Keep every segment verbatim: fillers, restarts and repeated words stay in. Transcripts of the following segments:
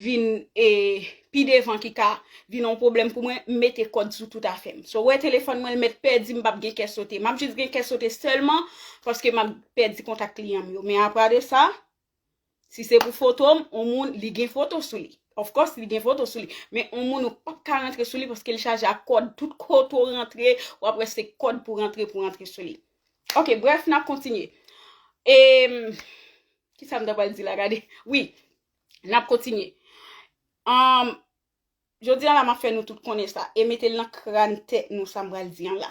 vin e pi devan ki ka vin yon pwoblèm pou mwen, m mete kòd sou tout afè m. So, wè telefòn mwen l mèt pèdi, m p ap gen kè sote. M ap jis gen kè sote sèlman paske m ap pèdi kontak kliyan m yo. Men apa de sa, si se pou foto m, yon moun li gen foto sou li. Of course, li gen foto sou li. Men yon moun ou p ap ka rantre sou li paske li chaje ak kòd. Tout kote w rantre, w ap wè se kòd pou rantre, pou rantre sou li. Ok, brèf, n ap kontinye. E, kisa m ta pral di la, gade? Wi, n ap kontinye. Um, Jodi a la, m ap fè nou tout konnen sa, e mete l nan kràn tèt nou, sa m pral di an la.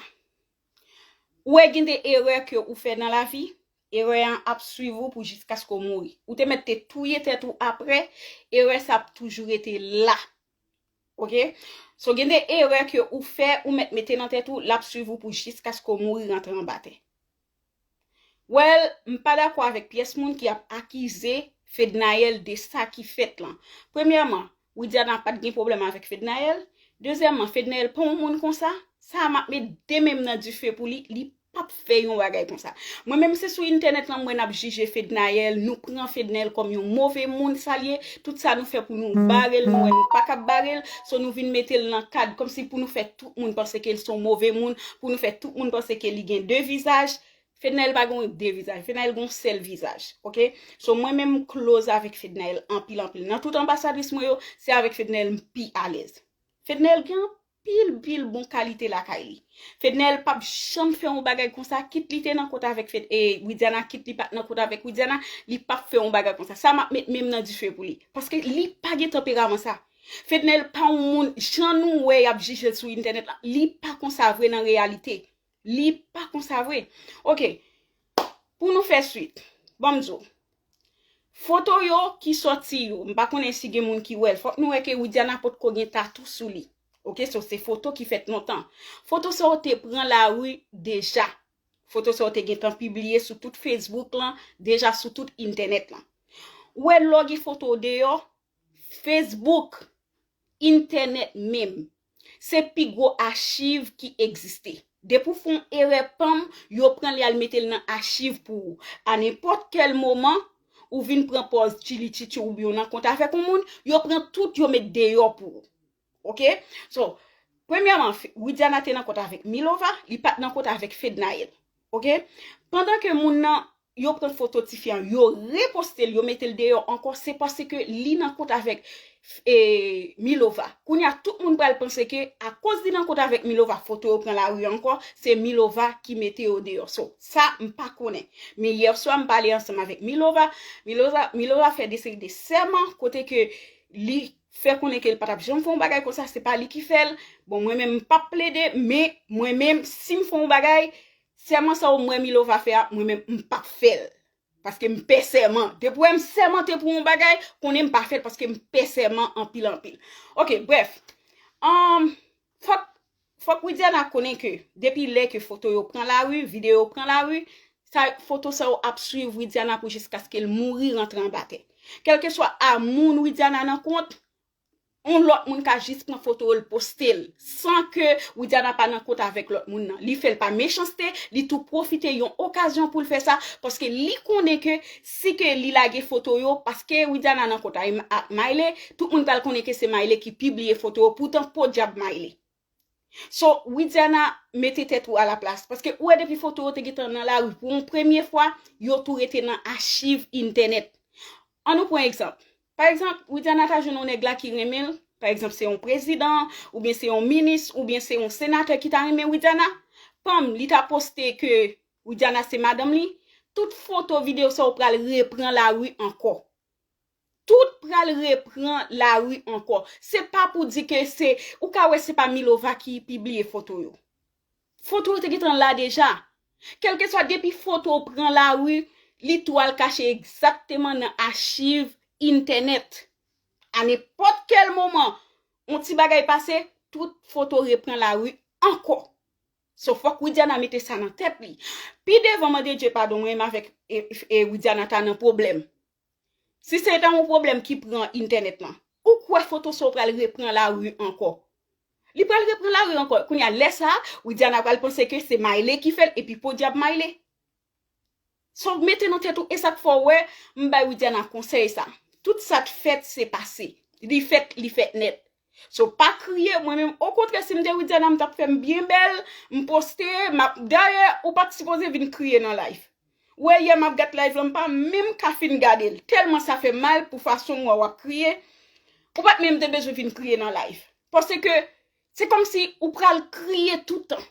Ou wè gen de erè ke ou fè nan lavi, erè an ap swiv ou pou jiskaske w mouri. Ou te mèt te touye tèt ou aprè, erè sa ap toujou rete la. Ok? So, gen de erè ke ou fè, ou mèt mete nan tèt ou, l ap swiv ou pou jiskaske w mouri rantre anba tè. Well, m pa dakò avèk pyès moun ki ap akize Fednaelle de sa ki fèt lan. Premyèman, Widiana pa t gen pwoblèm avèk Fednaelle. Dezyèmman, Fednaelle pa yon moun konsa. Sa a m ap met de men m nan dife pou li, li p ap fè yon bagay konsa. Mwen menm se sou entènèt lan m wè n ap jije Fednaelle, nou pran Fednaelle kòm yon move moun sa l ye. Tout sa nou fè pou nou bare l, nou wè nou pa kab bare l. So nou vin mete l nan kad kòmsi pou nou fè tout moun panse ke l se yon move moun, pou nou fè tout moun panse ke li gen de vizaj. Fednaelle pa gen de vizaj, Fednaelle gen yon sèl vizaj, ok? So mwen menm m close avèk Fednaelle anpil anpil. Nan tout anbasadris mwen yo, se avèk Fednaelle m pi alèz. Fednaelle gen anpil pil bon kalite lakay li. Fednaelle p ap janm fè yon bagay konsa, kit li te nan kont avèk Fed, e, Widiana, kit li pa t nan kont avèk Widiana, li p ap fè yon bagay konsa. Sa m ap met men m nan dife pou li. Paske li pa gen tanperaman sa. Fednaelle pa yon moun, jan nou wè y ap jije l sou entènèt la, li pa konsa vre nan reyalite. Li pa konsa vre. Ok. Pou nou fè swit, ban m di w. Foto yo ki sòti yo, m pa konnen si gen moun ki wè l. Fòk nou wè ke Widiana potko gen tatou sou li. Ok, so se foto ki fèt lontan. Foto sa yo te pran lari deja. Foto sa yo te gentan pibliye sou tout Facebook lan, deja sou tout entènèt lan. Ou wè lè w gen foto w deyò, Facebook, entènèt menm, se pi gwo achiv ki egziste. Depi w fè yon erè, panm, yo pran l, y al mete l nan achiv pou ou. A nenpòt kèl moman, ou vin pran pòz tchili tchitchi oubyen w nan kont avèk yon moun, yo pran tout, yo met deyò pou ou. Ok? So, premyèman, F-, Widiana te nan kont avèk Milova, li pa t nan kont avèk Fednaelle. Ok? Pandan ke moun nan, yo pran foto tifi an, yo reposte l, yo mete l deyò ankò, se paske li nan kont avèk, e, Milova. Kounye a, tout moun pral panse ke akoz li nan kont avèk Milova, foto yo pran lari ankò, se Milova ki mete yo deyò. So, sa, m pa konnen. Men yè swa, m pale ansanm avèk Milova. Milova, Milova fè de seri de sèman, kote ke li fè konnen ke l pa t ap janm fè yon bagay konsa, se pa li ki fè l. Bon, mwen menm, m p ap plede, men mwen menm, si m fè yon bagay, sèman sa w m wè Milova fè a, mwen menm, m p ap fè l. Paske m pè sèman. Depi w wè m sèmante pou yon bagay, konnen m pa fè l paske m pè sèman anpil, anpil. Ok, brèf. Ahn, fòk, fòk Widiana konnen ke depi lè ke foto yo pran lari, videyo yo pran lari, sa, foto sa yo ap swiv Widiana pou jiskaske l mouri rantre anba tè. Kèlkeswa a moun Widiana nan kont, yon lòt moun ka jis pran foto yo, l poste l, san ke Widiana pa nan kont avèk lòt moun nan. Li fè l pa mechanste, li tou pwofite yon okazyon pou l fè sa, paske li konnen ke si ke li lage foto yo, paske Widiana nan kont a, ak Miley, tout moun pral konnen ke se Miley ki pibliye foto yo, poutan podyab Miley. So, Widiana, mete tèt ou alaplas. Paske ou wè depi foto yo te gentan nan lari pou yon premye fwa, yo tou rete nan achiv entènèt. An nou pran egzanp. Pa egzanp, Widiana ta jwenn yon nèg la ki renmen l. Pa egzanp, se yon prezidan, oubyen se yon minis, oubyen se yon senatè ki ta renmen Widiana. Panm, li ta poste ke Widiana se madanm li. Tout foto, videyo sa yo pral repran lari ankò. Tout pral repran lari ankò. Se pa pou di ke se, ou ka wè se pa Milova ki pibliye foto yo. Foto yo te gentan la deja. Kèlkeswa depi foto pran lari, li tou al kache egzakteman nan achiv entènèt. A nenpòt kèl moman, yon ti bagay pase, tout foto repran lari ankò. So, fòk Widiana mete sa nan tèt li. Pi devan, mande Dye padon, mwen menm avèk, e, e, Widiana ta nan pwoblèm. Si se ta yon pwoblèm ki pran entènèt lan, ou kwè foto sa yo pral repran lari ankò? Li pral repran lari ankò. Kounye a, lè sa a, Widiana pral panse ke se Miley ki fè l, epi podyab Miley. So, mete nan tèt ou, e sa k fè w wè, m bay Widiana konsèy sa. Tout sa t fèt, se pase. Li fèt, li fèt nèt. So, pa kriye, mwen menm, okontrè, si m te Widiana, m t ap fè m byen bèl, m poste, m ap, dayè, ou pa t sipoze vin kriye nan live. Ou wè, yè, m ap gad live lan, m pa menm ka fin gade l. Tèlman sa fè mal pou fason m wè w ap kriye. Ou pa t menm te bezwen vin kriye nan live. Paske, se kòmsi ou pral kriye toutan.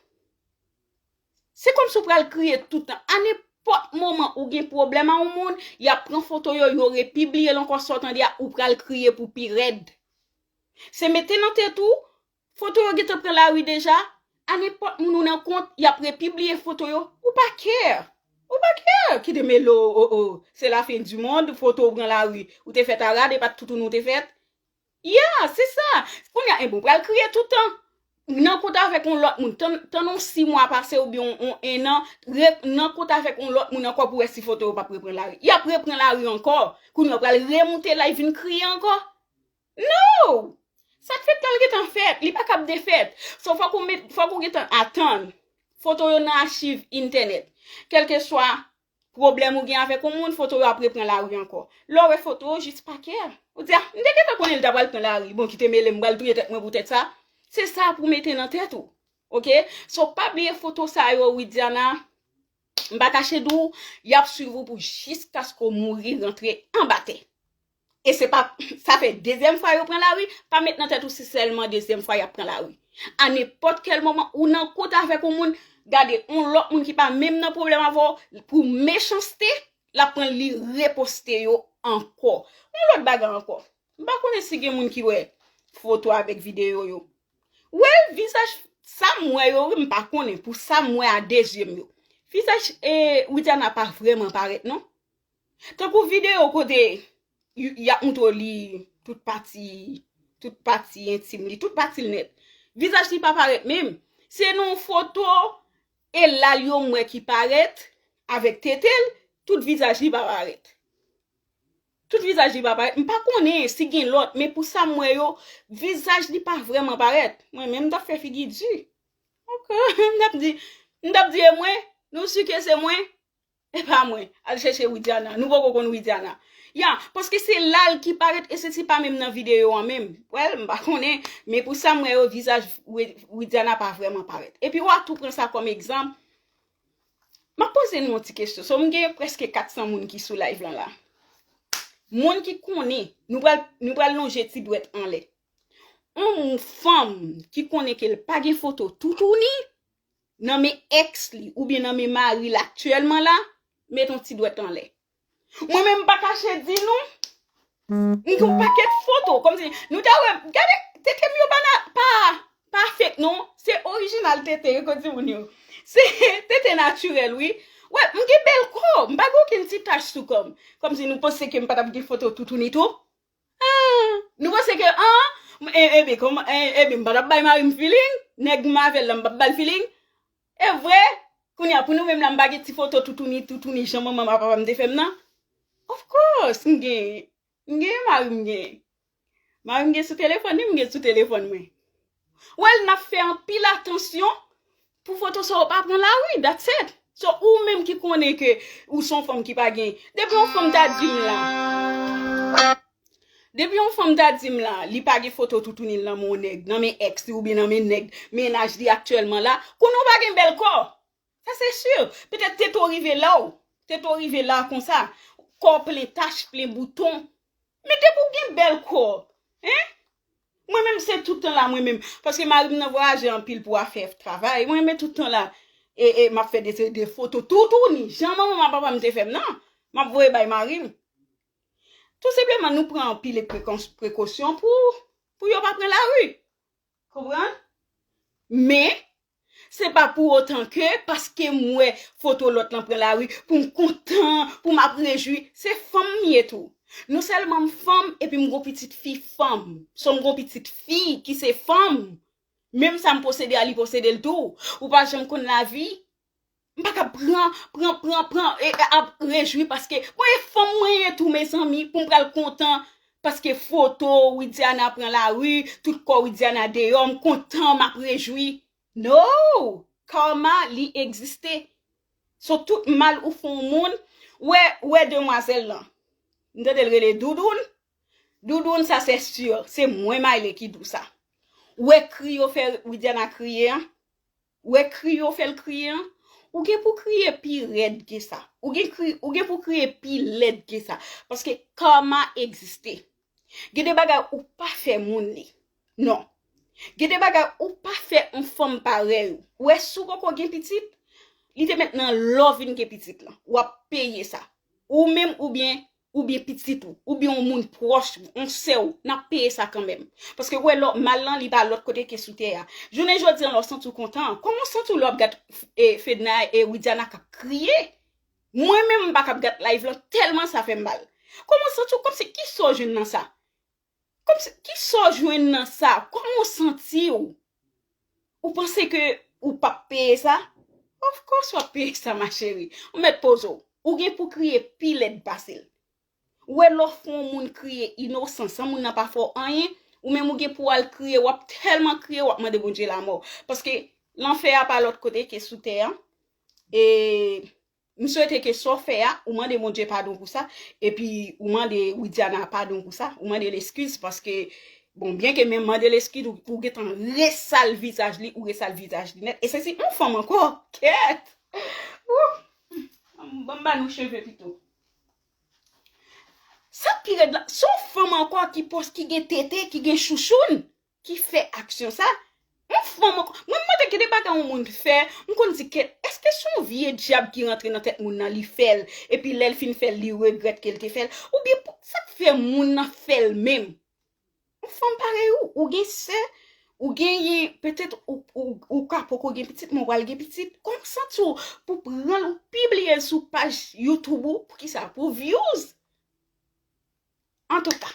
Se kòmsi ou pral kriye toutan. A nenpòt moman ou gen pwoblèm a yon moun, y ap pran foto yo, yo repibliye l ankò, sa w tande a, ou pral kriye pou pi rèd. Se mete nan tèt ou, foto yo gentan pran lari deja, a nenpòt moun ou nan kont, y ap repibliye foto yo, ou pa care. Ou pa care. Kite mele, o, o, o, se la fen di mond, foto w pran lari, ou te fèt a rad, e pa t toutouni w te fèt. Ya, se sa. Kounye a, enben, ou pral kriye toutan. Nan kont avèk yon lòt moun, tann, tann yon sis mwa pase oubyen yon, yon en an, re, nan kont avèk yon lòt moun ankò pou wè si foto yo p ap repran lari. Y ap repran lari ankò. Kounye a, ou pral remoute la, vin kriye ankò. No! Sa k fèt la, l gentan fèt. Li pa kab defèt. So, fòk ou met, fòk ou gentan atann. Foto yo nan achiv entènèt. Kèlkeswa pwoblèm ou gen avèk yon moun, foto yo ap repran lari ankò. Lè w wè foto yo, jis pa care. Ou di, a, m te gentan konnen li ta pral pran lari. Bon, kite mele m, m pral touye tèt mwen pou tèt sa. Se sa pou mete nan tèt ou. Oke? So, pa bliye foto sa yo, Widiana. M pa kache di w, y ap swiv ou pou jiskaske w mouri rantre anba tè. E se pa, sa fè dezyèm fwa yo pran lari, pa met nan tèt ou se sèlman dezyèm fwa y ap pran lari. A nenpòt kèl moman, ou nan kont avèk yon moun, gade, yon lòt moun ki pa menm nan pwoblèm avè w, pou mechanste, l ap pran li reposte yo ankò. Yon lòt bagay ankò. M pa konnen si gen moun ki wè foto avèk videyo yo. Well, vizaj, sa m wè yo, wi, m pa konnen, pou sa m wè a de zye m yo. Vizaj, e, Widiana pa vrèman parèt, non. Tankou videyo kote y, y ap montre w li tout pati, tout pati entim li, tout pati l nèt. Vizaj li pa parèt menm. Se nan yon foto, e lal yo m wè ki parèt, avèk tete l, tout vizaj li pa parèt. Tout vizaj li pa parèt. M pa konnen si gen lòt, men pou sa m wè yo, vizaj li pa vrèman parèt. Mwen menm, m t ap fè figi di. Ok, m t ap di, m t ap di, e mwen, nou si ke se mwen? E pa mwen. Al chèche Widiana. Nou poko konn Widiana. Ya, paske se lal ki parèt e se ti pa menm nan videyo an menm. Well, m pa konnen, men pou sa m wè yo, vizaj Wi-, Widiana pa vrèman parèt. Epi w a tou pran sa kòm egzanp. M ap poze nou yon ti kesyon. So, m gen prèske kat san moun ki sou live lan la. Moun ki konnen, nou pral, nou pral lonje ti dwèt anlè. Yon fanm ki konnen ke l pa gen foto toutouni nan men èks li oubyen nan men mari l aktyèlman la, met yon ti dwèt anlè. Mwen menm m pa kache di nou, m gen yon pakèt foto, kòmsi, nou ta wè, gade, tete m yo pa na, pa, pa fake non, se orijinal tete, wi, kot di moun yo. Se tete natirèl, wi. Wè, m gen bèl kò, m pa gen okenn ti tach sou kò m. Kòmsi nou panse ke m pa t ap gen foto toutouni tou? Ah, nou panse ke, ah, e, ebyen, kòman, e, ebyen, m pa t ap bay mari m feeling, nèg m avè l la, m p ap ba l feeling? E vre, kounye a, pou nou menm la, m pa gen ti foto toutouni, toutouni, jan manman m ak papa m te fè m nan? Of course, m gen, m gen mari m gen. Mari m gen sou telefòn li, m gen sou telefòn mwen. Well, n ap fè anpil atansyon pou foto sa yo pa pran lari, that's it. So, ou menm ki konnen ke ou se yon fanm ki pa gen, depi yon fanm ta di m la, depi yon fanm ta di m la, li pa gen foto toutouni l nan men yon nèg, nan men èks li oubyen nan men nèg mennaj li aktyèlman la, konnen w pa gen bèl kò. Sa se si. Petèt tete w rive la w, tete w rive la konsa, kò w plen tach, plen bouton. Men depi w gen bèl kò, en? Mwen menm se tout tan la, mwen menm. Paske mari m nan vwayaje anpil pou afè travay. Mwen menm tout tan la, e, e, m ap fè de, de foto toutouni. Jan manman m ak papa m te fè m nan, m ap voye bay mari m. Tou senpleman, nou pran anpil prekos-, prekosyon pou, pou yo pa pran lari. Konprann? Men, se pa pou otan ke, paske m wè foto lòt lan pran lari, pou m kontan, pou m ap rejwi. Se fanm m ye tou. Non sèlman m fanm, epi m gon pitit fi fanm. So m gon pitit fi ki se fanm. Menm sa m posede a, li posede l tou. Ou pa janm konn lavi. M pa ka pran, pran, pran, pran, e, e, ap rejwi paske, bon, e fanm mwen ye tou, mezanmi, pou m pral kontan paske foto Widiana pran lari, tout kò Widiana deyò, m kontan, m ap rejwi. No! Karma, li egziste. So, tout mal ou fè yon moun, wè, wè demwazèl lan. M tande l rele Doudoun. Doudoun, sa se si, se mwen Mayle ki di w sa. Ou wè kri yo fè Widiana kriye an? Ou wè kri yo fè l kriye an? Ou gen pou kriye pi rèd ke sa. Ou gen, kri, ou gen pou kriye pi lèd ke sa. Paske karma egziste. Gen de bagay ou pa fè moun li. Non. Gen de bagay ou pa fè yon fanm parèy ou. Ou wè, si w poko gen pitit, li te mèt nan lè w vin gen pitit lan. W ap peye sa. Ou menm oubyen oubyen pitit ou, oubyen yon moun pwòch ou, yon sè w, n ap peye sa kanmenm. Paske w wè lè w mal lan, li pa lòt kote ke sou tè a. Jounen jodi an, lè w santi w kontan, kòman w santi w lè w ap gad e, Fedna e Widiana k ap kriye? Mwen menm, m pa kab gad live lan, tèlman sa fè m mal. Kòman w santi w? Kòmsi, kisa w jwenn nan sa? Kòmsi, kisa w jwenn nan sa? Kòman w santi w? Ou panse ke ou p ap peye sa? Of course w ap peye sa, ma chérie. Ou mèt poze w. Ou gen pou kriye pi lèd pase l. Ou wè lè w fè yon moun kriye inosan, san moun nan pa fè w anyen, ou menm ou gen pou w al kriye, w ap tèlman kriye, w ap mande Bondye lanmò. Paske lanfè a pa lòt kote ke sou tè an. E M swete ke sa w fè a, ou mande Bondye padon pou sa, epi ou mande Widiana padon pou sa, ou mande leskiz, paske, bon, byen ke menm mande leskiz, ou, ou gentan resal vizaj li, ou resal vizaj li nèt. E se si yon fanm ankò, kèt! Wouh! Ban m ba nou cheve pito. Sa k pi rèd la, se yon fanm ankò ki pòs, ki gen tete, ki gen chouchoun, ki fè aksyon sa. Yon fanm ankò. Mwen, m mande ki de bagay yon moun fè, m konn di, kèt, èske se yon vye dyab ki rantre nan tèt moun nan, li fè l, epi lè l fin fè l, li regrèt ke l te fè l? Oubyen pou, sa k fè moun nan fè l menm? Yon fanm parèy ou, ou gen sè, ou genyen, petèt ou, ou, ou ka poko gen pitit, men w pral gen pitit. Kòman w santi w pou pran l, ou pibliye l sou paj YouTube ou, pou ki sa? Pou views? Antouka,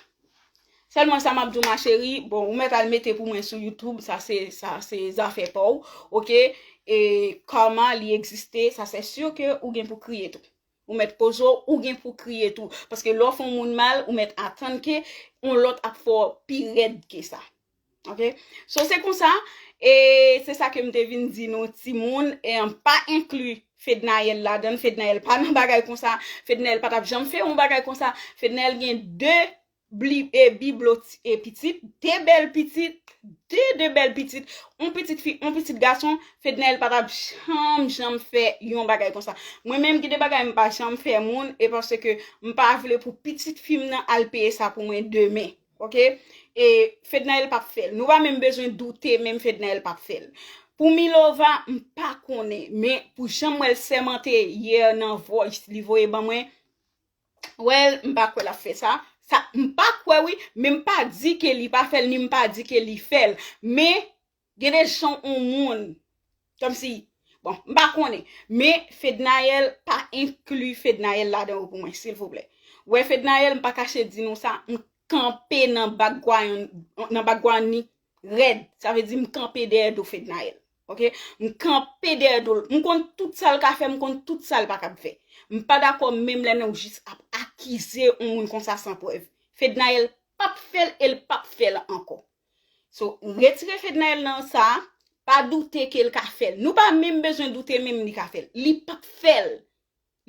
sèlman sa m ap di w, ma chérie, bon, ou mèt al mete pou mwen sou YouTube, sa se, sa se zafè pa w, oke? E karma, li egziste, sa se si ke ou gen pou kriye tou. Ou mèt poze w, ou gen pou kriye tou. Paske lè w fè yon moun mal, ou mèt atann ke yon lòt ap fè w pi rèd ke sa. Oke? So, se konsa, e se sa ke m te vin di nou, timoun, e m pa enkli Fednaelle ladan l. Fednaelle pa nan bagay konsa. Fednaelle pa t ap janm fè yon bagay konsa. Fednaelle gen de bli, e, biblo ti, e, pitit, de bèl pitit, de, de bèl pitit, yon pitit fi, yon pitit gason. Fednaelle pa t ap janm, janm fè yon bagay konsa. Mwen menm, gen de bagay m pa janm fè moun, e paske m pa vle pou pitit fi m nan al peye sa pou mwen demen. Oke? E Fednaelle p ap fè l. Nou pa menm bezwen doute, menm Fednaelle p ap fè l. Pou Milova, m pa konnen, men pou jan m wè l sèmante yè nan voice li voye ban mwen, well, m pa kwè l ap fè sa. Sa, m pa kwè, wi, men m pa di ke li pa fè l, ni m pa di ke li fè l. Men, gen de jan yon moun, kòmsi, bon, m pa konnen. Men, Fednaelle, pa enkli Fednaelle ladan yo pou mwen, silvouplè. Wè, Fednaelle, m pa kache di nou sa, m kanpe nan bak Gwayann, nan bak Gwayann ni rèd. Sa vle di m kanpe dèyè do Fednaelle. Oke? M kanpe dèyè do l. M konn tout sa l ka fè, m konn tout sa l pa kab fè. M pa dakò menm lè nou jis ap akize yon moun konsa san prèv. Fednaelle p ap fè l e l p ap fè l ankò. So, retire Fednaelle nan sa, pa doute ke l ka fè l. Nou pa menm bezwen doute menm li ka fè l. Li p ap fè l.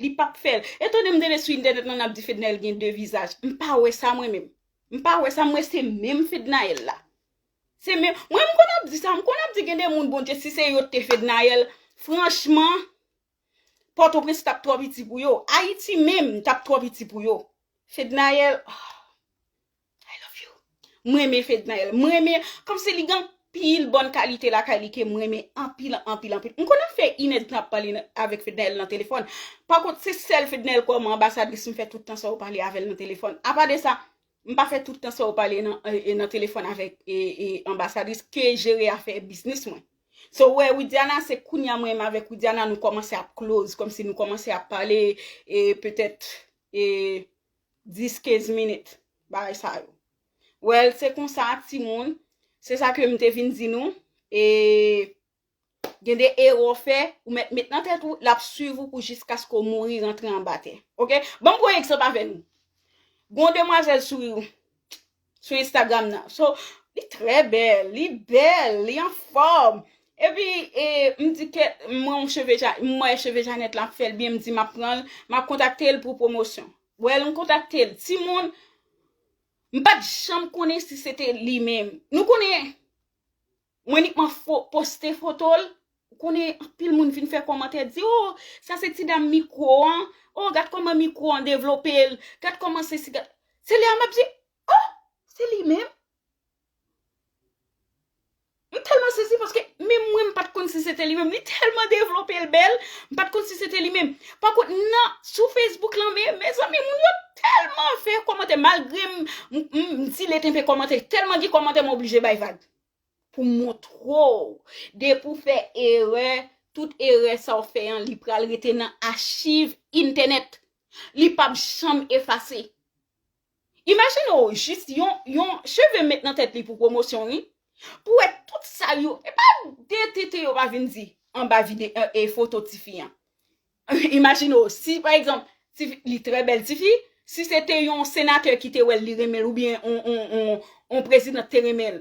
Li p ap fè l. Etone m tande sou entènèt lan n ap di Fednaelle gen de vizaj. M pa wè sa mwen menm. M pa wè sa, m wè se menm Fednaelle la. Se menm, mwen m konn ap di sa, m konn ap di gen de moun, Bondye, si se yo t te Fednaelle, franchman, Pòtoprens t ap twò piti pou yo. Ayiti menm t ap twò piti pou yo. Fednaelle, I love you. Mwen renmen Fednaelle. Mwen renmen, kòmsi li gen anpil bòn kalite lakay li ke mwen renmen anpil, anpil, anpil. M konn ap fè inèdtan ap pale nan, avèk Fednaelle nan telefòn. Pa kont, se sèl Fednaelle kòm anbasadris m fè tout tan sa yo pale avè l nan telefòn. Apa de sa, m pa fè tout tan sa yo pale nan, e, e, nan telefòn avèk, e, e, anbasadris ke jere afè biznis mwen. So, wè, Widiana, se kounye a mwen menm avèk Widiana, nou kòmanse ap close, kòmsi nou kòmanse ap pale, e, petèt, e, dis, kenz minit, bagay sa yo. Well, se konsa, timoun, se sa ke m te vin di nou, e, gen de erè w fè, ou mèt met nan tèt ou, l ap swiv ou pou jiskaske w mouri rantre anba tè. Oke? Ban m pran egzanp avè nou. Gon demwazèl sou, sou Instagram nan. So, li trè bèl, li bèl, li anfòm. Epi, e, m di ke mwen, yon cheve Ja-, m wè cheve Janèt la ap fè l byen, m di m ap pran l, m ap kontakte l pou pwomosyon. Well, m kontakte l. Timoun, M pa t janm konnen si se te li menm. Nou konnen, mwen nikman fo, poste foto l. Ou konnen, anpil moun vin fè kòmantè, di, "Oh, sa se ti dam mikwo an. Oh, gad kòman mikwo an devlope l. Gad kòman se si, gad." Se lè a m ap di, "Oh, se li menm." M tèlman sezi paske menm mwen, m pa t konn si se te li menm. Li tèlman devlope l bèl, m pa t konn si se te li menm. Pa kont, nan, sou Facebook lan, men, mezanmi, moun yo tèlman fè kòmantè, malgre m, m, m, m di lete fè kòmantè, tèlman gen kòmantè, m oblije bay vag. Pou montre w, depi w fè erè, tout erè sa w fè an, li pral rete nan achiv entènèt. Li p ap janm efase. Imajine w, jis yon, yon cheve met nan tèt li pou pwomosyon, wi. Pou wè tout sa yo, e pa de tete yo pa vin di anba vide, e, e foto tifi an. Imajine w, si, pa egzanp, tifi, li trè bèl tifi, si se te yon senatè ki te wè l, li renmen l, oubyen on, on, on, on prezidan te renmen l,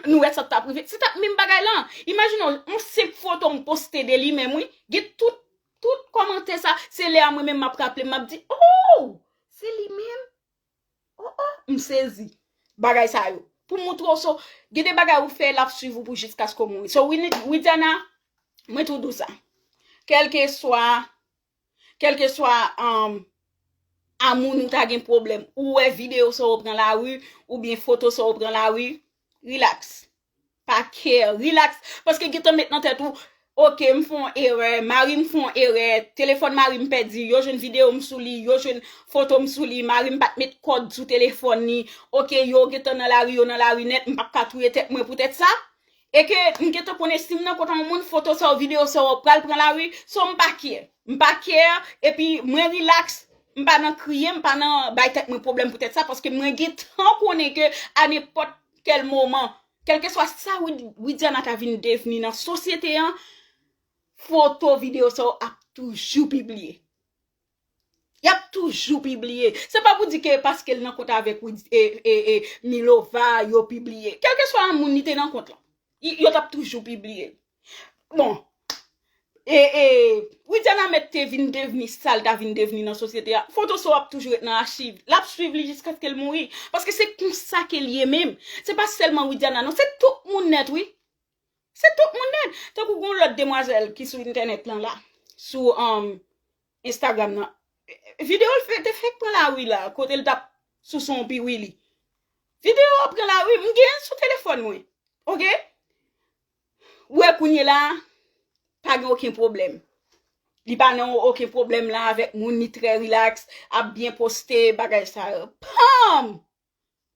nou wè sa t ap rive. Se t ap menm bagay lan. Imajine w, on senp foto m poste de li menm, wi. Gen tout, tout kòmantè sa, se lè a mwen menm m ap raple, m ap di, "Oh, se li menm." Oh, oh, m sezi. Bagay sa yo. Pou montre w, so, gen de bagay ou fè, l ap swiv ou pou jiskaske w mouri. So, Wini-, Widiana, mwen tou di w sa. Kèlkeswa, kèlkeswa, um, a moun ou ta gen pwoblèm, ou wè videyo sa w pran lari, oubyen foto sa w pran lari, relax. Pa care, relax. Paske gentan met nan tèt ou, "Ok, m fè yon erè, mari m fè yon erè, telefòn mari m pèdi, yo jwenn videyo m sou li, yo jwenn foto m sou li, mari m pa t met kòd sou telefòn li, ok, yo gentan nan lari, yo nan lari nèt, m p ap ka touye tèt mwen poutèt sa." E ke m gentan konnen si m nan kont yon moun, foto sa yo, videyo sa yo pral pran lari, so m pa care. M pa care, epi mwen relax, m pa nan kriye, m pa nan bay tèt mwen pwoblèm poutèt sa, paske mwen gentan konnen ke a nenpòt kèl moman, kèlkeswa sa Wid-, Widiana ta vin devni nan sosyete an, foto, videyo sa yo ap toujou pibliye. Y ap toujou pibliye. Se pa pou di ke paske l nan kont avèk Wid-, e, e, e, Milova, yo pibliye. Kèlkeswa moun li te nan kont lan, y-, yo t ap toujou pibliye l. Bon, e, e, Widiana Mèt te vin devni sa l ta vin devni nan sosyete a. Foto sa yo ap toujou ret nan achiv. L ap swiv li jiskaske l mouri. Paske se konsa ke l ye menm. Se pa sèlman Widiana, non. Se tout moun nèt, wi. Se tout moun nèt. Tankou gon lòt demwazèl ki sou entènèt lan la. Sou, um, Instagram nan. Videyo l fè, te fèk pran lari la. Kote l t ap souse yon piwili. Videyo a pran lari. M gen l sou telefòn mwen. Ok? Ou wè kounye la, pa gen okenn pwoblèm. Li pa nan okenn pwoblèm la avèk moun, li trè relax, ap byen poste, bagay sa yo. Pam!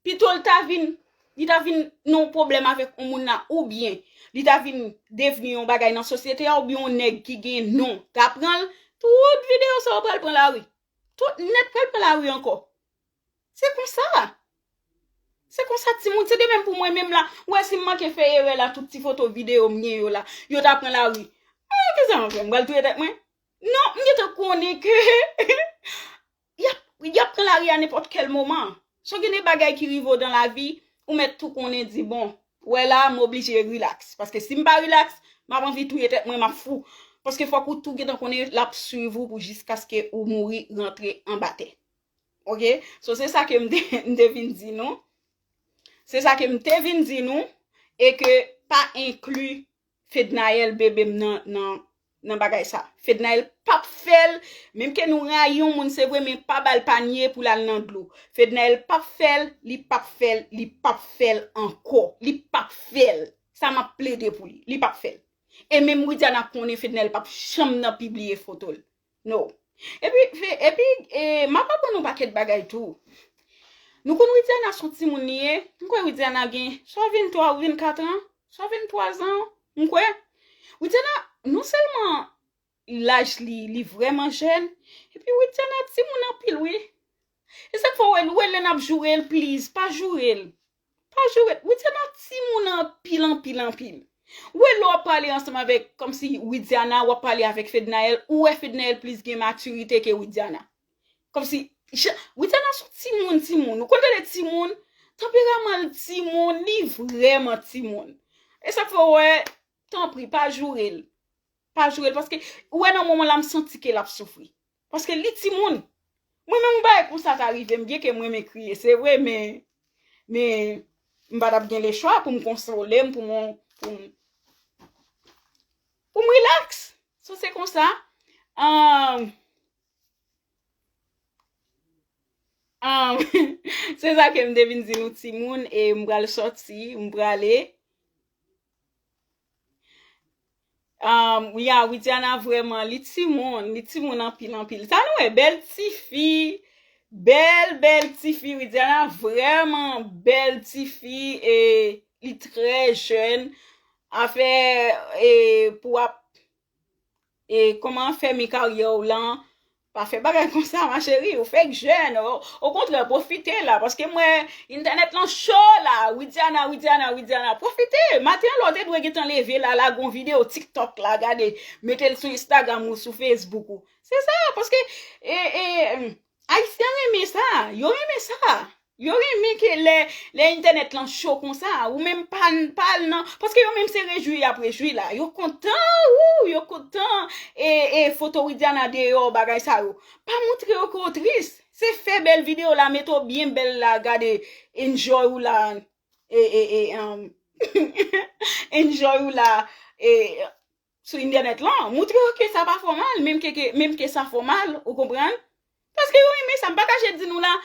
Pito l ta vin, li ta vin nan yon pwoblèm avèk yon moun la, oubyen li ta vin devni yon bagay nan sosyete a, oubyen yon nèg ki gen non, ta pran l, tout videyo sa yo pral pran lari. Tout nèt pral pran lari ankò. Se konsa. Se konsa, timoun. Se de menm pou mwen menm la. Ou wè, si m manke fè erè la, tout ti foto videyo m gen yo la, yo ta pran lari. Ah, kisa m ap fè? M pral touye tèt mwen? Non, m gentan konnen ke y ap, y ap pran lari a nenpòt kèl moman. So, gen de bagay ki rive w dan lavi, ou mèt tou konnen di, "Bon, wè la, m oblije relax." Paske si m pa relax, m ap anvi touye tèt mwen, m ap fou. Paske fòk ou tou gentan konnen l ap swiv ou pou jiskaske ou mouri rantre anba tè. Ok? So, se sa ke m te, m te vin di nou. Se sa ke m te vin di nou. E ke pa enkli Fednaelle, bebe m, nan, nan, nan bagay sa. Fednaelle p ap fè l, menm ke nou rayi yon moun, se vre, men pa ba l panye pou l al nan dlo. Fednaelle p ap fè l, li p ap fè l, li p ap fè l ankò. Li p ap fè l. Sa m ap plede pou li. Li p ap fè l. E menm Widiana konnen Fednaelle p ap janm nan pibliye foto l. No. Epi, fe-, epi, e, m ap aprann yon pakèt bagay tou. Nou konn Widiana se yon timoun li ye. M kwè Widiana gen swa venntwa ou vennkat an, swa venntwa zan, m kwè. Widiana, non sèlman laj li, li vrèman jèn, epi Widiana timoun anpil, wi. E sa k fè w wè, w wè lè n ap joure l, please, pa joure l. Pa joure l. Widiana timoun anpil, anpil, anpil. Ou wè lè w ap pale ansanm avèk, kòmsi Widiana, w ap pale avèk Fednaelle, ou wè Fednaelle plis gen matirite ke Widiana. Kòmsi, jan, Widiana se yon timoun, timoun. Ou konn tande timoun, tanperaman l timoun, li vrèman timoun. E sa k fè w wè, tanpri, pa joure l. Pa joure l, paske ou wè nan moman la, m santi ke l ap soufri. Paske li timoun. Mwen menm, yon bagay konsa ta rive m, byenke m renmen kriye, se vre, men Men, m pa t ap gen lechwa pou m konsole m, pou m, pou m, pou m rilaks. So, se konsa. Ahn, ahn, se sa ke m te vin di nou timoun, e m pral sòti, m prale. Um, ya, Widiana vrèman, li timoun, li timoun anpil, anpil. Sa nou wè, bèl tifi, bèl, bèl tifi, Widiana vrèman bèl tifi, e li trè jèn. Afè, e pou ap, e kòman fèmen karyè w lan, pa fè bagay konsa, ma chérie, ou fèk jèn. O, okontrè, pwofite la, paske m wè entènèt lan cho la. Widiana, Widiana, Widiana, pwofite. Maten an, lè w te dwe gentan leve la, lage yon videyo TikTok la, gade, mete l sou Instagram ou sou Facebook ou. Se sa, paske, e, e, em, Ayisyen renmen sa, yo renmen sa. Yo renmen ke lè, lè entènèt lan cho konsa, ou menm pa, pa al nan, paske yo menm se rejwi y ap rejwi la. Yo kontan, wou, yo kontan, e, e foto Widiana deyò, bagay sa yo. Pa montre yo ke w tris. Se fè bèl videyo la, mete w byen bèl la, gade, enjoy ou la, e, e, e, um, enjoy ou la, e, sou entènèt lan, montre yo ke sa pa fè w mal, menm ke, ke, menm ke sa fè w mal, ou konprann? Paske yo renmen sa, m pa kache di nou la,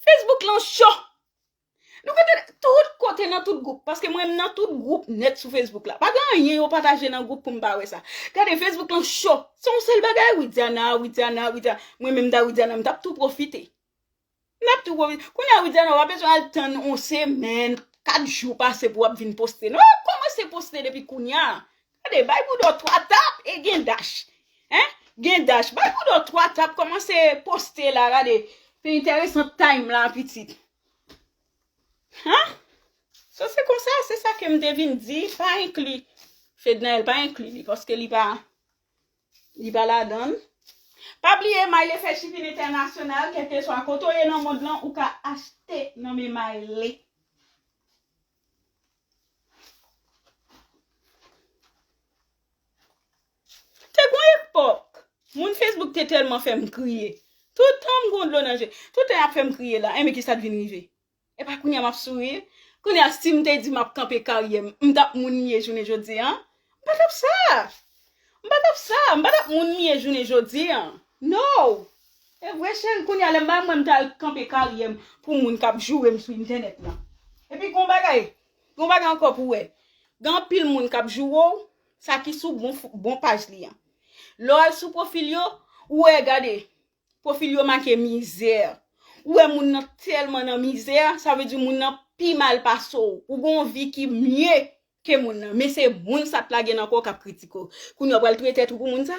Facebook lan cho. Nou konn tande tout kote nan tout gwoup, paske mwen m nan tout gwoup nèt sou Facebook la. Pa gen anyen yo pataje nan gwoup pou m pa wè sa. Gade Facebook lan cho. Se yon sèl bagay, Widiana, Widiana, Widiana. Mwen menm m ta Widiana, m t ap tou pwofite. N ap tou pwofite. Kounye a, Widiana, w pa bezwen al tann yon semèn, kat jou pase pou w ap vin poste. Non, kòmanse poste depi kounye a. Gade, bay bouda w twa tap e gen dash. Hein? Gen dash. Bay bouda w twa tap, kòmanse poste la, gade. Pi enteresan time la, pitit. Hein? So, se konsa, se sa ke m te vin di, pa enkli Fednaelle, pa enkli li, paske li pa, li pa ladan l. Pa bliye, Maile fè shipping entènasyonal, kèlkeswa kote w ye nan mond lan, ou ka achte nan men Maile. Te gon epòk, moun Facebook te tèlman fè m kriye. Tout tan m gon dlo nan je. Tout tan y ap fè m kriye la. Enben, kisa t vin rive? Epa kounye a m ap souri. Kounye a, si m te di m ap kanpe karyè m, m t ap moun m ye jounen jodi a? M pa t ap sa. M pa t ap sa. M pa t ap moun m ye jounen jodi a. No. E vre, cheri, kounye a, lè m pa mwen, m t al kanpe karyè m pou moun k ap joure m sou entènèt lan. Epi gon bagay, gon bagay ankò pou wè. Gen anpil moun k ap joure w, sa ki sou bon, bon paj li an. Lè w al sou pwofil yo, ou wè, gade, pwofil yo make mizè. Ou wè moun nan tèlman nan mizè, sa vle di moun nan pi mal pase w. Ou gon vi ki mye ke moun nan. Men se moun sa t lage nan kò w k ap kritike w. Kounye a w pral touye tèt ou pou moun sa?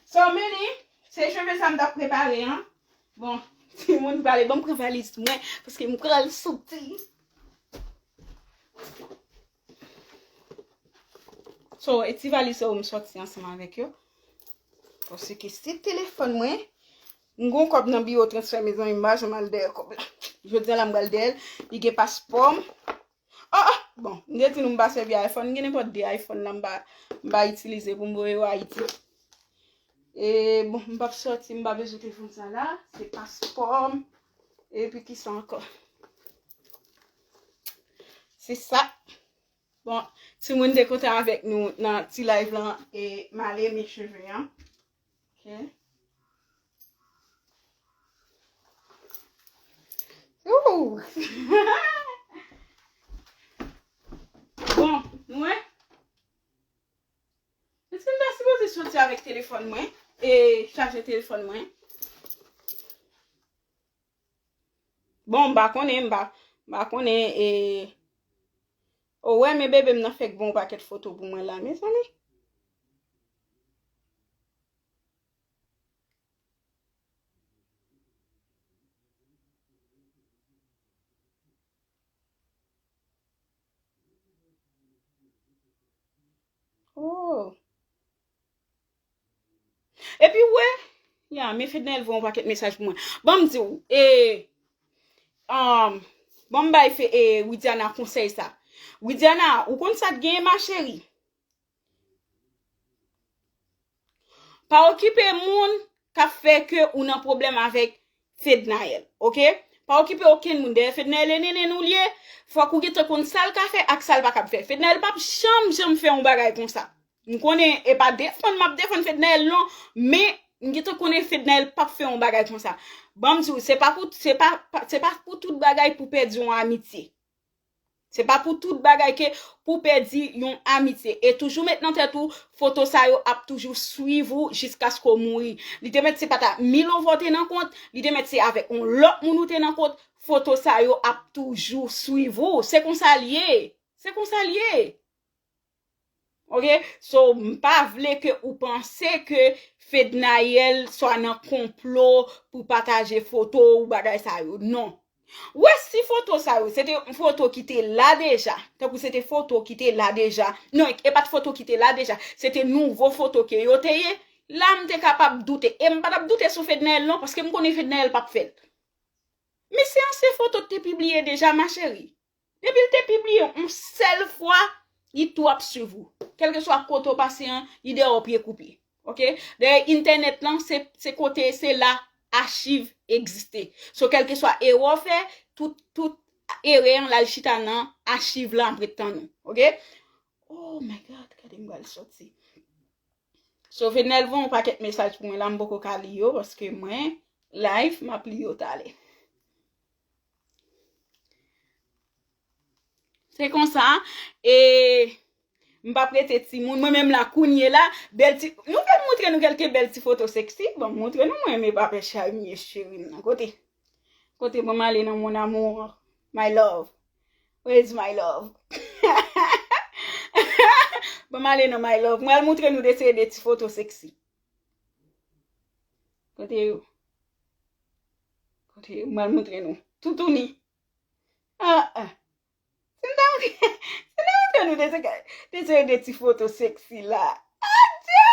So, meni, se cheve sa m t ap prepare an. Bon, timoun pale, ban m pran valiz mwen, paske m pral soti. So, e ti valiz sa yo m sòti ansanm avèk yo. Paske se telefòn mwen. M gon kòb nan biwo transfè, mezanmi, m pa janm al dèyè kòb la. Jodi a la m pral dèyè l. Li gen paspò m. Oh, oh, bon, m te di nou m pa sèvi iPhone, m gen nenpòt de iPhone la m pa, m pa itilize pou m voye yo Ayiti. E, bon, m p ap sòti, m pa bezwen telefòn sa la, se paspò m. Epi kisa ankò? Se sa. Bon, timoun te kontan avèk nou nan ti live lan e m ale men cheve an. Ok. Ooh. Bon, nou wè? Èske m ta sipoze soti avèk telefòn mwen? E chaje telefòn mwen? Bon, m pa konnen, m pa, m pa konnen, e, o, wè, men bebe m nan fèk bon pakèt foto pou mwen la, mezanmi. Oh. Epi w wè, ya, men Fednaelle voye yon pakèt mesaj pou mwen. Ban m di w, e, um, ban m bay fe, e, Widiana konsèy sa. Widiana, ou konn sa k genyen, ma chérie? Pa okipe moun k ap fè ke ou nan pwoblèm avèk Fednaelle, oke? Pa okipe okenn moun. Dèyè Fednaelle e nenenn ou l ye, fòk ou gentan konn sa l ka fè ak sa l pa kab fè. Fednaelle p ap janm, janm fè yon bagay konsa. M konnen e pa defann m ap defann Fednaelle non, men m gentan konnen Fednaelle p ap fè yon bagay konsa. Ban m di w, se pa pou, se pa, pa- se pa pou tout bagay pou pèdi yon amitye. Se pa pou tout bagay ke pou pèdi yon amitye. E toujou met nan tèt ou, foto sa yo ap toujou swiv ou jiskaske w mouri. Li te mèt se pa ta mil ova w te nan kont, li te mèt se avèk yon lòt moun ou te nan kont, foto sa yo ap toujou swiv ou. Se konsa l ye. Se konsa l ye. Oke? So, m pa vle ke ou panse ke Fednaelle swa nan konplo pou pataje foto ou bagay sa yo. Non. Ou wè si foto sa yo, se te yon foto ki te la deja. Tankou se te foto ki te la deja. Non, e pa t foto ki te la deja. Se te nouvo foto ke yo te ye. La, m te kapab doute. E m pa t ap doute sou Fednaelle non, paske m konnen Fednaelle p ap fè l. Men se ansyen foto te pibliye deja, ma chérie. Depi l te pibliye yon sèl fwa, li tou ap swiv ou. Kèlkeswa kote w pase an, li dèyè w pye kou pye. Oke? Dèyè entènèt lan, se, se kote, se la achiv egziste. So, kèlkeswa erè w fè, tout, tout erè an l al chita nan achiv lan ap ret tann ou. Oke? Oh my God, gade m pral soti. So, Fednaelle voye yon pakèt mesaj pou mwen la, m poko ka li yo, paske mwen, live, m ap li yo talè. Se konsa, e m p ap rete timoun. Mwen menm la, kounye la, bèl ti, nou fè m moutre nou kèlke bèl ti foto seksi. Bon, m moutre nou, mwen, men pa pè chari, m ye cheri m nan. Kote? Kote, ban m ale nan mon amour, my love. Where is my love? Ban m ale nan my love. Mwen al moutre nou de seri de ti foto seksi. Kote yo? Kote yo? Mwen al moutre nou. Toutouni. Ah, ah. Si m ta moutre, si m ta moutre nou de seri, de seri de ti foto seksi la. Adye!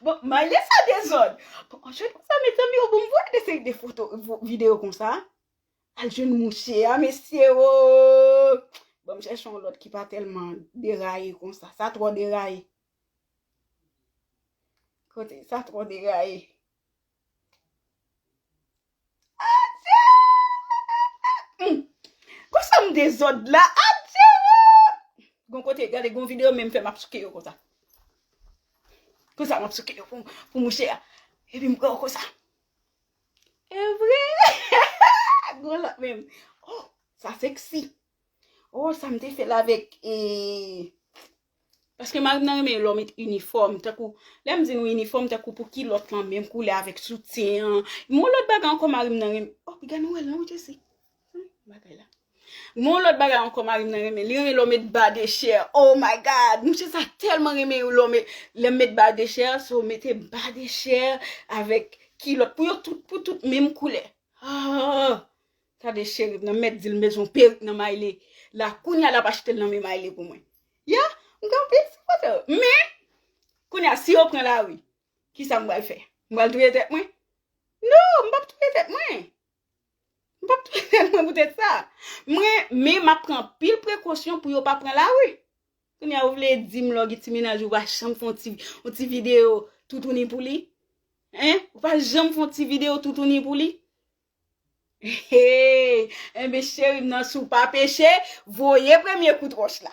Bon, mayle sa dezòd. Bon, an jwenn konsa, mezanmi, yo, bon, m voye de seri de foto, vo- videyo konsa. Al jwenn mouche a, mesye, o. Bon, m chèche yon lòt ki pa tèlman deraye konsa. Sa twò deraye. Kote, sa twò deraye. Adye! Hmm. Konsa m dezòd la. Adye! Gon kote, gade, gon videyo menm fè m ap souke yo konsa. Konsa m ap souke yo pou, pou mouche a. Epi m pran yo konsa. E vre! Gon lòt menm. Oh, sa seksi. Oh, sa m te fè l avèk, e, paske mari m nan renmen lè w met inifòm, tankou, lè m di nou inifòm, tankou pou kilòt lan menm koulè avèk soutyen an. Yon lòt bagay ankò mari m nan renmen. Oh, piga nou wè l non, Jesse. Hmm, bagay la. Yon lòt bagay ankò mari m nan renmen. Li renmen lè w met ba de chè. Oh my God! Mouche sa tèlman renmen lè w met, lè m met ba de chè, so mete ba de chè avèk kilòt. Pou yo tout, pou tout menm koulè. Ah! Gade cheri m nan, m mèt di l m bezwen perik nan mayle. La, kounye a l ap achte l nan men mayle pou mwen. Ya, m gen anpil sipòtè. Men, kounye a, si yo pran lari, kisa m pral fè? M pral touye tèt mwen? Non, m p ap touye tèt mwen. M p ap touye tèt mwen poutèt sa. Mwen, men m ap pran anpil prekosyon pou yo pa pran lari. Kounye a, ou vle di m lè w gen ti mennaj ou pa janm fè yon ti, yon ti videyo toutouni pou li? Hein? Ou pa janm fè yon ti videyo toutouni pou li? Hey, enben, cheri m nan, si w pa peche, voye premye kout wòch la.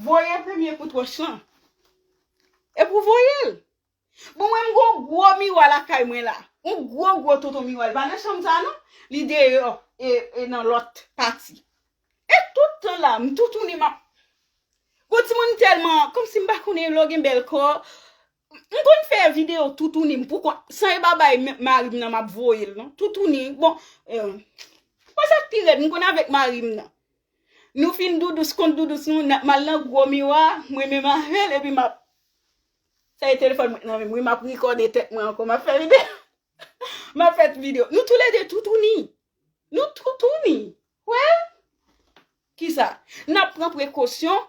Voye premye kout wòch lan. Epi w voye l. Bon, mwen, m gon gwo miwa lakay mwen la. Yon gwo, gwo tonton miwa. Li pa nan chanm sa, non. Li deyò, e, e nan lòt pati. E tout tan la, m toutouni, m ap Gon timoun tèlman, kòmsi m pa konnen lè w gen bèl kò. M konn fè videyo toutouni m poukont, san e pa bay m- mari m nan m ap voye l non. Toutouni, bon, eh, bon, sa k pi rèd, m konn avèk mari m nan. Nou fin doudous, kont doudous nou, n ap- m al nan gwo miwa, mwen menm avè l, epi m ap, sa e telefòn mwen nan men m, wi, m ap rekòde tèt mwen ankò, m ap fè videyo. M ap fè videyo. Nou toulède toutouni. Nou toutouni. Wè? Kisa? N ap pran prekosyon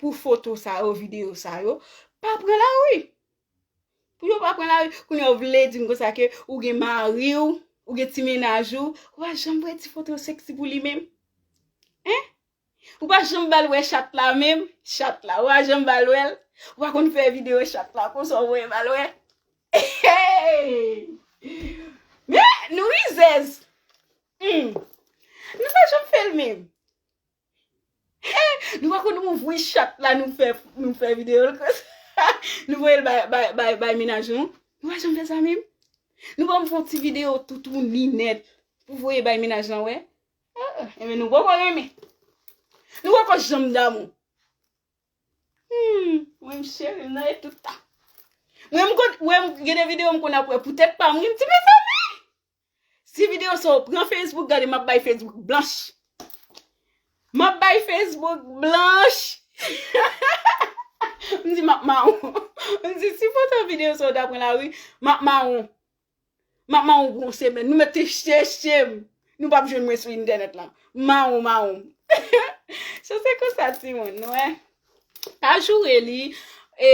pou foto sa yo, videyo sa yo. Pa pran lari. Pou yo pa pran lari. Kounye a w vle di m konsa ke ou gen mari w, ou gen ti mennaj ou, ou pa janm voye ti foto seksi pou li menm? Hein? Ou pa janm ba l wè chat la menm? Chat la, ou pa janm ba l wè l? Ou pa konn fè videyo chat la konsa w voye ba l wè? Hey! Men, nou rizèz. Hmm. Nou pa janm fè l menm. Nou pa konn ouvri chat la, nou fè, nou fè videyo l konsa. Nou voye l bay, bay, bay, bay mennaj nou. Nou pa janm fè sa menm. Nou pa fè yon ti videyo toutouni nèt pou voye bay mennaj lan wè. Ah, enben nou poko renmen. Nou poko janm damou. Hmm, mwen m cheri, m nan e tout tan. Mwen m konn, mwen m gen de videyo m konn ap wè poutèt pa m, wi, m di mezanmi. Si videyo sa yo pran Facebook, gade m ap bay Facebook blanch. M ap bay Facebook blanch. M di m ap mawon. M di si foto videyo sa yo ta pran lari, m ap mawon. M ap mawon pou yon semèn. Nou mèt te chèche m. Nou p ap jwenn mwen sou entènèt la. Mawon, mawon. So se konsa timoun, wè. Pa joure li. E,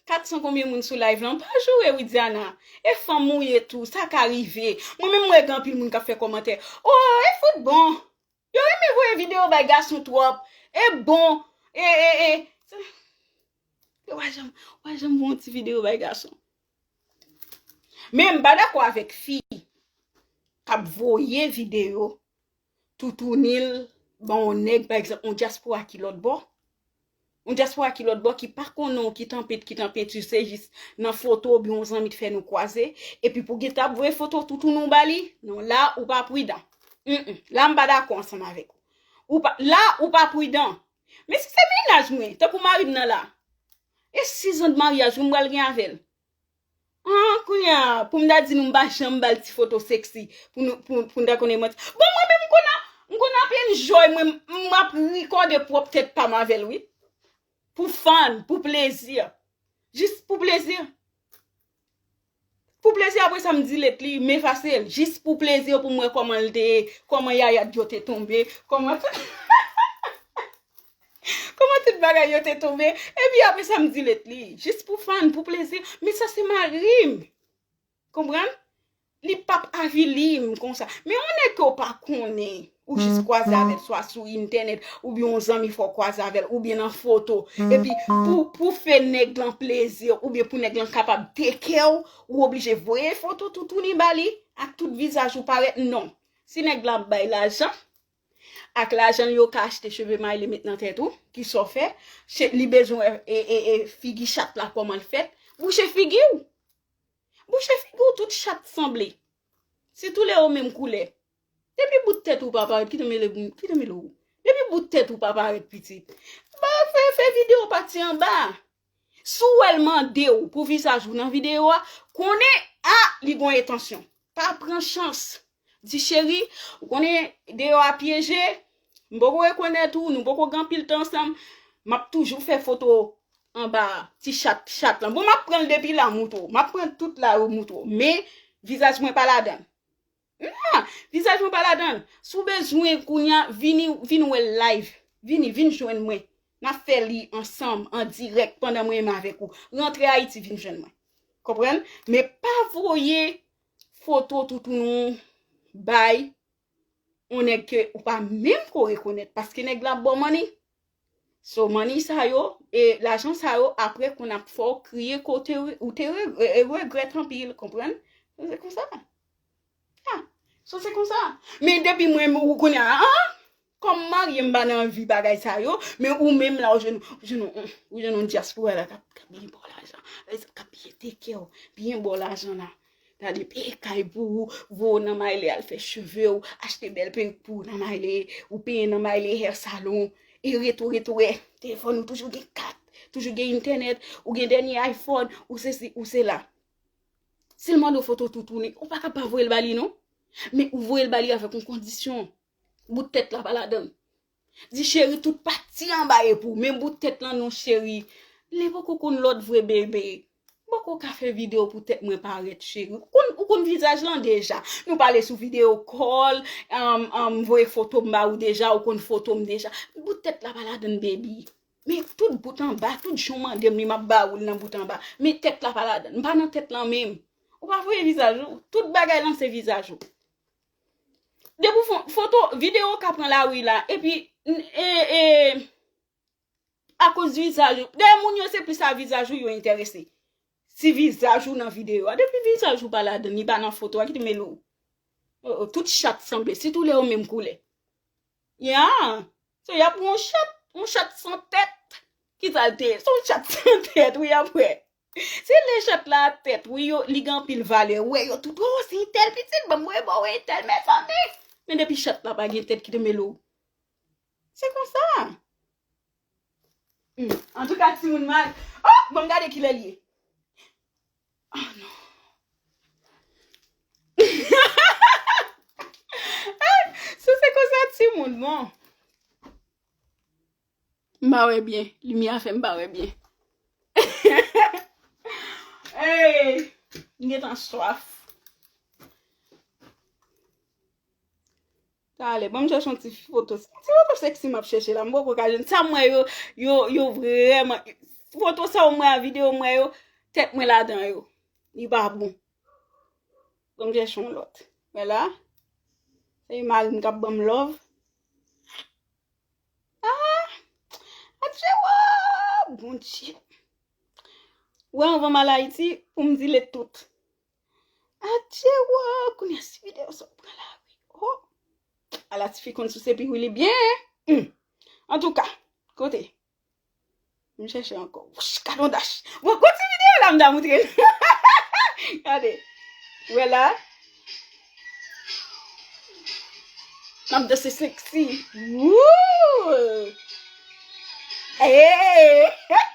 kat san konbyen moun sou live lan? Pa joure Widiana. E fanm ou ye tou, sa ka rive. Mwen menm mwen gen anpil moun k ap fè kòmantè. Oh, e fout bon. Yo renmen voye videyo bay gason twòp. E bon. E, e, e. Yo pa janm, pa janm voye yon ti videyo bay gason. Men m pa dakò avèk fi k ap voye videyo toutouni l ban yon nèg, pa egzanp, yon dyaspora ki lòt bò. Yon dyaspora ki lòt bò ki pa konnen w, ki t an pent, ki t an penti, se jis nan foto oubyen yon zanmi t fè nou kwaze, epi pou w gentan ap voye foto toutouni w ba li, non, la ou pa pridan. Mm, mm. La m pa dakò ansanm avèk ou. Ou pa, la ou pa pridan. Men si se mennaj mwen, tankou mari m nan la, e sis an de maryaj wi m pral gen avè l. Ah, kounye a, pou m ta di nou m pa janm ba l ti foto sexy, pou nou, pou, pou n ta konnen manti. Bon, mwen menm m konn a, m konn ap enjoy, mwen, m ap rekòde pwòp tèt pa m avè l, wi. Pou fun, pou plezi. Jis pou plezi. Pou plezi, apre sa m delete li, m efase l. Jis pou plezi, pou m wè kòman l te ye, kòman yayad yo te tonbe, kòman tout, kòman tout bagay yo te tonbe. Epi apre sa m delete li. Jis pou fun, pou plezi. Men sa se mari m. Konprann? Li p ap avili m konsa. Men yon nèg ke w pa konnen, ou jis kwaze avè l swa sou entènèt, oubyen yon zanmi fè w kwaze avè l, oubyen nan foto. Epi pou, pou fè nèg lan plezi, oubyen pou nèg lan kapab take care w, ou oblije voye foto toutouni ba li, ak tout vizaj ou parèt, non. Si nèg la ap bay lajan, ak lajan l yo ka achte cheve mayle met nan tèt ou, kisa w fè, che-, li bezwen wè, e, e, e, figi chat la kòman l fèt, bouche figi w. Bouche figi w tout chat sanble. Sitou lè yo menm koulè. Depi bout tèt ou pa parèt, kite m rele, kite m rele w. Depi bout tèt ou pa parèt pitit. Ba fè, fè videyo pati anba. Si w wè l mande w pou vizaj ou nan videyo a, konnen, a, li gon entansyon. Pa pran chans. Di cheri, ou konnen deyò a pyeje, m poko rekonèt ou, nou poko gen anpil tan ansanm, m ap toujou fè foto anba ti chat, chat lan. Bon, m ap pran l depi la, m montre w. M ap pran tout la, yo montre w. Men, vizaj mwen pa ladan l. Non, vizaj mwen pa ladan l. Si w bezwen, kounye a, vini, vin wè l live. Vini, vin jwenn mwen. N ap fè li ansanm, an dirèk, pandan mwen menm avèk ou. Rantre Ayiti, vin jwenn mwen. Konprann? Men pa voye foto toutouni w bay yon nèg ke ou pa menm ko rekonèt, paske nèg la ap ba w money. So, money sa yo, e lajan sa yo, apre konn ap fè w kriye ke w te re-, ou te re-, e, e regrèt anpil, konprann? Se konsa. Ah, so se konsa. Men depi mwen, ou konnen, ah, kòm m marye, m pa nan anvi bagay sa yo, men ou menm la, ou jwenn, ou jwenn, ou jwenn yon dyaspora la k ap, k ap byen ba w lajan, k ap byen take care w, byen ba w lajan la. Gade, peye kay pou ou, voye w nan Maile al fè cheve w, achte bèl perik pou ou nan Maile, ou peye nan Maile hair salon, e reto, reto, e telefòn ou toujou gen kat, toujou gen entènèt, ou gen dènye iPhone, ou sesi, ou sela. Si l mande w foto toutouni, ou pa ka pa voye l ba li non. Men ou voye l ba li avèk yon kondisyon. Bout tèt la pa ladan l. Di cheri tout pati anba e pou ou, men bout tèt lan non cheri. Li poko konn lòt vre bebe. M poko ka fè videyo pou tèt mwen parèt cheri. Ou konn, ou konn vizaj lan deja. Nou pale sou video call, um, um, voye foto m ba ou deja, ou konn foto m deja. Bout tèt la pa ladan l baby. Men tout bout anba, tout jan w mande m li, m ap ba ou l nan bout anba. Men tèt la pa ladan l. M pa nan tèt lan menm. Ou pa voye vizaj ou. Tout bagay lan se vizaj ou. Depi w fon-, foto, videyo w ka pran lari la, epi, n-, e, e, akoz vizaj ou. Dayè moun yo se plis a vizaj ou yo enterese. si vizaj ou nan videyo a. Depi vizaj ou pa ladan, li pa nan foto a, ki te mele w? Oh, oh, tout chat sanble, sitou lè yo menm koulè. Yeah. So, y ap yon chat, yon chat san tèt. Ki sa l te ye? Se yon chat san tèt, wi, apre. Se lè chat la a tèt, wi, yo, li gen anpil valè. Wè, yo tout, oh, se entèl pitit, ban m wè, ban m wè entèl, mezanmi. Men depi chat la pa gen tèt, ki te mele w? Se konsa. Hmm. Antouka, timoun mal. Oh, ban m gade kilè l ye. Oh, non. Si se konsa, timoun, bon. M pa wè byen. Limyè a fè m pa wè byen. Hey, m gentan swaf. Talè, ban m chèche yon ti foto. Ti foto seksi m ap chèche la, m poko ka jwenn. Sa m wè yo, yo, yo vrèman. Foto sa m wè a, videyo m wè yo, tèt mwen ladan yo. Li pa bon. Ban m chèche yon lòt. Wè la. Se mari m k ap ban m love. Ah! Adje, wo! Bondye. Wè, anvan m al Ayiti, pou m dile tout. Adje, wo! Kounye a si videyo sa w pran lari. Oh! Ala tifi konn souse pi wi li byen. Hmm. Antouka, kote? M chèche ankò. Wouch, gad on dach. Bon, gwo ti videyo la m ta moutre. Gade. Wè la. M ap danse seksi. Woo! Hey! Well.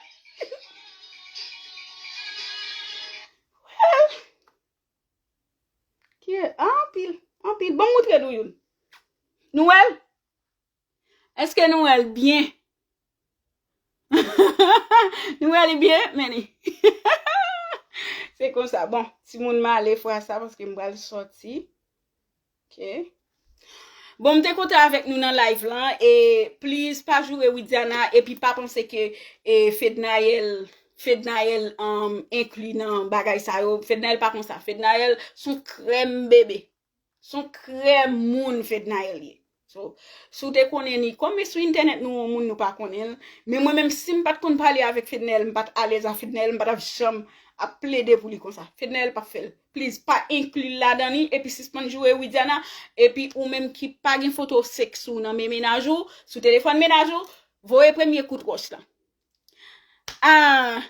Ki anpil, anpil. Ban m moutre nou youn. Nou wè l? Èske nou wè l byen? Nou wè li byen? Men li. Se konsa. Bon, timoun m ale fwa sa paske m pral sòti. Ok. Bon, m te kontan avèk nou nan live lan. E please, pa joure Widiana. Epi pa panse ke e, Fednaelle, Fednaelle um, enkli nan bagay sa yo. Fednaelle pa konsa. Fednaelle se yon krèm bebe. Se yon krèm moun Fednaelle ye. So, si w te konnen li, kòm e sou entènèt nou wè yon moun nou pa konnen l, men mwen menm si m pa t konn pale avèk Fednaelle, m pa t alèz a Fednaelle, m pa t ap janm ap plede pou li konsa. Fednaelle p ap fè l. Please, pa enkli l ladan li, epi sispann joure Widiana, epi ou menm ki pa gen foto sèks ou nan men mennaj ou, sou telefòn mennaj ou, voye premye kout wòch lan. Ah!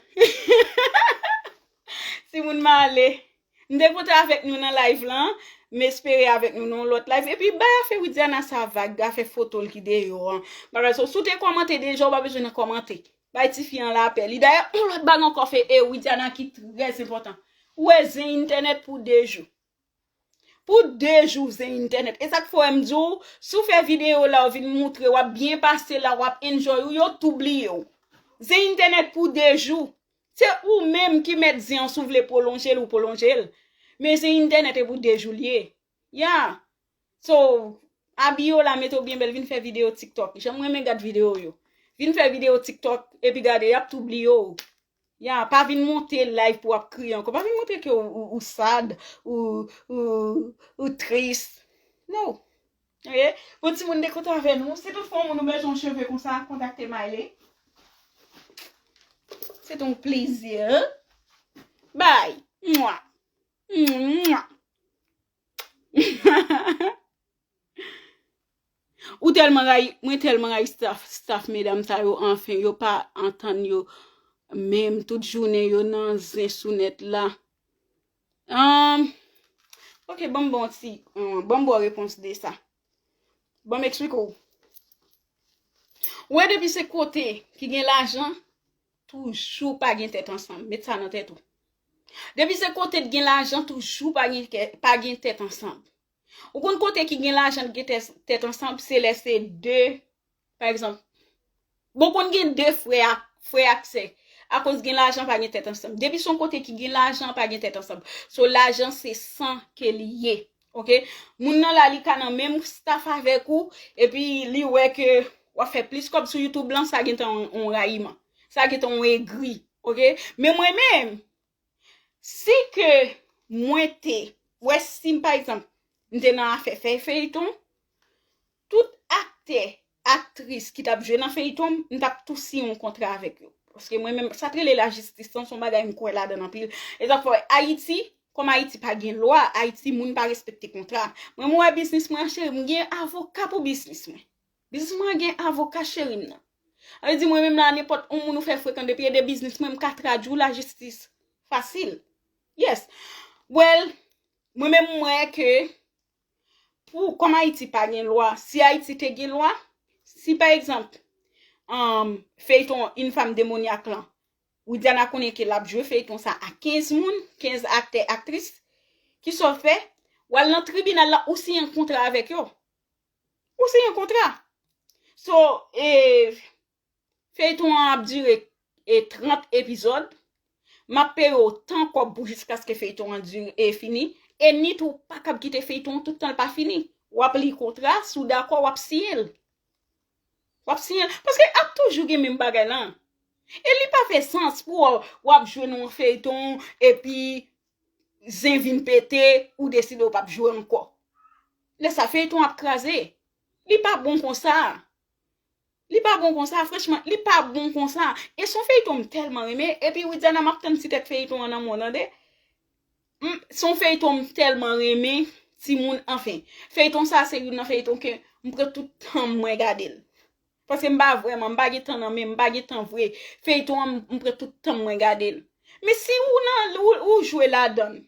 Timoun m ale. M te kontan avèk nou nan live lan. M espere avèk nou nan yon lòt live. Epi bay afè Widiana sa vag, afè foto l ki deyò an. Bagay sa, si w te kòmante deja, ou pa bezwen nan kòmante. Bay tifi an lapè. Li dayè, yon lòt bagay ankò fè e Widiana ki trè enpòtan. Ou wè zen entènèt pou de jou. Pou de jou zen entènèt. E sa k fè w wè m di w, si w fè videyo la, w vin moutre, w ap byen pase la, w ap enjoy ou, yo tou bliye w. Zen entènèt pou de jou. Se ou menm ki mèt zen an, si w vle pwolonje l, ou pwolonje l. Men zen entènèt e pou de jou l ye. Yeah. So, abiye w la, mete w byen bèl, vin fè videyo TikTok. Jan m renmen gad videyo yo. Vin fè videyo TikTok, epi gade, y ap tou bliye w. Ya, pa vin monte live pou w ap kriye ankò. Pa vin montre ke ou, ou, ou sad, ou, ou, ou tris. No. Ok? Bon, timoun, dekote avè nou. Si tout fwa moun ou bezwen yon cheve konsa, kontakte Miley. Se te yon plezi. Bye. Mwa. Mwa. Ou tèlman rayi, mwen tèlman rayi staff, staff medam sa yo, anfen, yo pa antann yo menm, tout jounen yo nan zen sou nèt la. Ahn, ok, ban m ba w ti, ahn, ban m ba w repons de sa. Ban m eksplike w. Ou wè depi se kote ki gen lajan, toujou pa gen tèt ansanm. Met sa nan tèt ou. Depi se kote ki gen lajan, toujou pa gen kè, pa gen tèt ansanm. Ou konn kote ki gen lajan ki gen tèt, tèt ansanm, se lè se de, pa egzanp, bon, konn gen de frè ak, frè ak sè. Akoz gen lajan pa gen tèt ansanm. Depi se yon kote ki gen lajan, pa gen tèt ansanm. So lajan se san ke li ye. Ok? Moun nan la, li ka nan menm staff avèk ou, epi li wè ke w ap fè plis kòb sou YouTube lan, sa gentan yon, yon rayiman. Sa gentan yon egri. Ok? Men mwen menm, si ke mwen te, wè si m, pa egzanp, m te nan afè fè feyton, tout aktè, aktris ki t ap jwe nan feyton, m t ap tou siyen yon kontra avèk yo. Paske mwen menm, sa k rele lajistis lan, se yon bagay m kwè ladan l anpil. E sa k fè Ayiti, kòm Ayiti pa gen lwa, Ayiti moun pa respekte kontra. Mwen, mwen wè biznis mwen an, cheri, m gen avoka pou biznis mwen. Biznis mwen an gen avoka, cheri m nan. Sa vle di, mwen menm la, nenpòt yon moun ou fè frekan, depi e de biznis mwen, m ka tradui w lajistis. Fasil. Yes. Well, mwen menm, m wè ke pou, kòm Ayiti pa gen lwa, si Ayiti te gen lwa, si pa egzanp, um, feyton Une femme démoniaque lan, Widiana konnen ke l ap jwe feyton sa a kenz moun, kenz aktè, aktris, kisa w fè? W al nan tribinal la, ou siyen yon kontra avèk yo. Ou siyen yon kontra. So, e, feyton an ap dire, e, trant epizòd. M ap peye w tan kòb pou jiskaske feyton an dire, e, fini. E ni tou pa kab kite feyton an tout tan l pa fini. W ap li kontra, si w dakò, w ap siyen l. W ap siyen l. Paske ap toujou gen menm bagay lan. E li pa fè sans pou w, w ap jwe nan yon feyton, epi zen vin pete, ou deside w p ap jwe ankò. Lè sa, feyton ap kraze. Li pa bon konsa. Li pa bon konsa, franchman, li pa bon konsa. E se yon feyton m tèlman renmen. Epi, Widiana, m ap tann ti tèt feyton an nan men w, tande. M, se yon feyton m tèlman renmen, timoun, anfen. Feyton sa, se youn nan feyton ke m pran tout tan mwen gade l. Paske m pa vrèman, m pa gen tan nan men m, m pa gen tan vre. Feyton an, m, m pran tout tan mwen gade l. Men si ou nan, ou, ou jwe ladan l,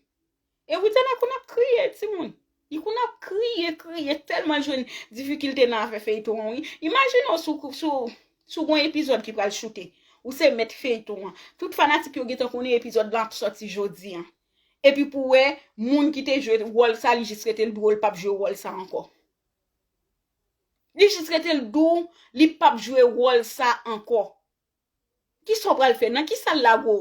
e Widiana konn ap kriye, timoun. Li konn ap kriye, kriye, tèlman l jwenn difikilte nan afè feyton an, wi. Imajine w sou, sou, sou gon epizòd ki pral choute. Ou se mèt feyton an. Tout fanatik yo gentan konnen epizòd lan ap sòti jodi an. Epi pou wè, moun ki te jwe wòl sa, li jis rete l dwòl, p ap jwe wòl sa ankò. Li jis rete l dou, li p ap jwe wòl sa ankò. Kisa w pral fè? Nan kisa l lage w?